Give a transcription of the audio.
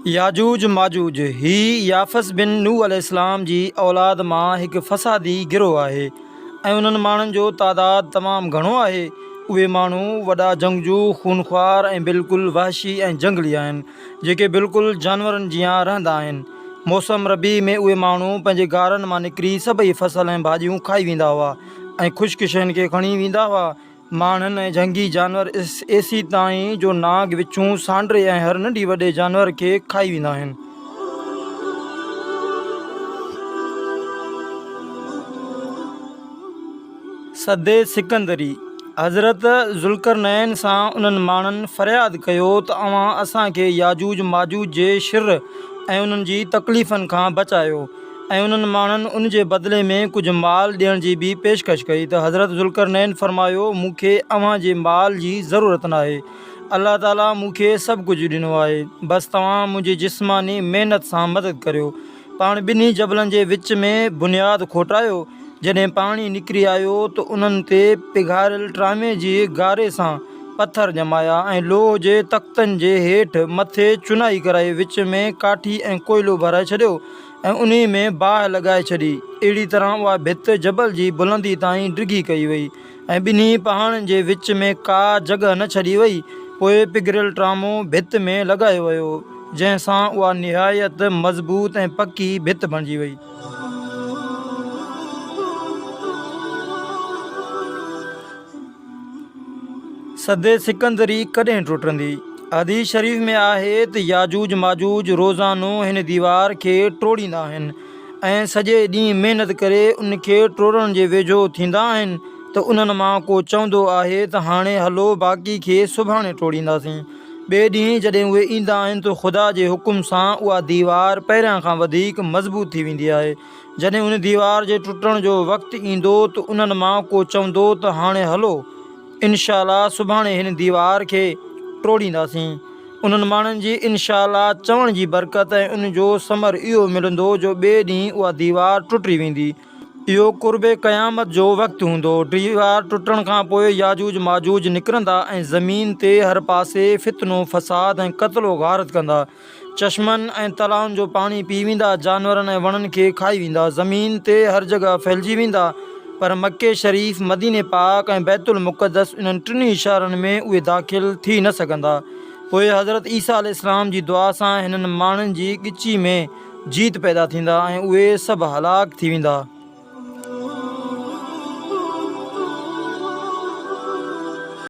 ياجوج ماجوج، هي يافث بن نوح عليه السلام جي اولاد مان هڪ فسادي گروهه آهي ۽ انهن ماڻهن جو تعداد تمام گهڻو آهي. اهي ماڻهو وڏا جنگجو، خونخوار ۽ بلڪل وحشي ۽ جهنگلي آهن، جيڪي بلڪل جانورن جيان رهندا آهن. موسم ربيع ۾ اهي ماڻهو پنهنجي غارن مان نڪري سڀئي فصل ۽ ڀاڄيون کائي ويندا هئا ۽ خشڪ شين کي کڻي ويندا هئا. ماڻهن ۽ جهنگي جانور ايسيتائين جو نانگ، وڇون، سانڊري ۽ هر ننڍي وڏي جانور کي کائي ويندا آهن. سد سڪندري، حضرت ذوالقرنين سان انهن ماڻهن فرياد ڪيو ته اوهان اسان کي ياجوج ماجوج جي شر ۽ انهن جي تڪليفن کان بچايو. ۽ انهن ماڻهن ان جي بدلي ۾ ڪجهه مال ڏيڻ جي به پيشڪش ڪئي ته حضرت ذوالقرنين فرمايو، مون کي اوهان جي مال جي ضرورت ناهي، الله تعاليٰ مون کي سڀ ڪجهه ڏنو آهي، بس توهان منهنجي جسماني محنت سان مدد ڪريو. پاڻ ٻنهي جبلن جي وچ ۾ بنياد کوٽايو، جڏهن پاڻي نڪري آيو ته انهن تي پگهاريل ٽرامي جي گاري سان پٿر ڄمايا ۽ لوهه جي تختن جي هيٺ مٿي چنائي ڪرائي وچ ۾ ڪاٺي ۽ ڪوئلو ڀرائي ڇڏيو ۽ انهي ۾ باهه لڳائي ڇڏي. اهڙي طرح اها ڀت جبل جي بلندي تائين ڊگهي ڪئي وئي ۽ ٻنهي پهاڙن جي وچ ۾ ڪا جڳهه نه ڇڏي وئي. پوء پگهريل ٽرامو ڀت ۾ لڳايو ويو، جنهن سان اها نهايت مضبوط ۽ پڪي ڀت بڻجي وئي. سد سڪندري ڪڏهن ٽٽندي؟ حديث شريف ۾ آهي ته ياجوج ماجوج روزانو هن ديوار کي ٽوڙيندا آهن ۽ سڄي ڏينهن محنت ڪري ان کي ٽوڙڻ جي ويجهو ٿيندا آهن ته انهن مان ڪو چوندو آهي ته هاڻي هلو باقي کي سڀاڻي ٽوڙينداسين. ٻئي ڏينهن جڏهن اهي ايندا آهن ته خدا جي حڪم سان اها ديوار پهريان کان وڌيڪ مضبوط ٿي ويندي آهي. جڏهن ان ديوار جي ٽٽڻ جو وقت ايندو ته انهن مان ڪو چوندو ته هاڻي هلو، انشاء الله سڀاڻي هن ديوار کي ٽوڙينداسين. انهن ماڻهن جي انشاء الله چوڻ جي برڪت ۽ ان جو ثمر اهو ملندو جو ٻئي ڏينهن اها ديوار ٽٽي ويندي. اهو قرب قيامت جو وقت هوندو. ديوار ٽٽڻ کان پوء ياجوج ماجوج نڪرندا ۽ زمين تي هر پاسي فتنو فساد ۽ قتل و غارت ڪندا. چشمن ۽ تلائن جو پاڻي پي ويندا، جانورن ۽ وڻن کي کائي ويندا، زمين تي هر جڳهه ڦهلجي ويندا، پر مڪي شريف، مديني پاڪ ۽ بيت المقدس انهن ٽنهي شهرن ۾ اهي داخل ٿي نه سگهندا. پوء حضرت عيسيٰ عليه السلام جي دعا سان هنن ماڻهن جي ڳچي ۾ جيت پيدا ٿيندا ۽ اهي سڀ هلاڪ ٿي ويندا.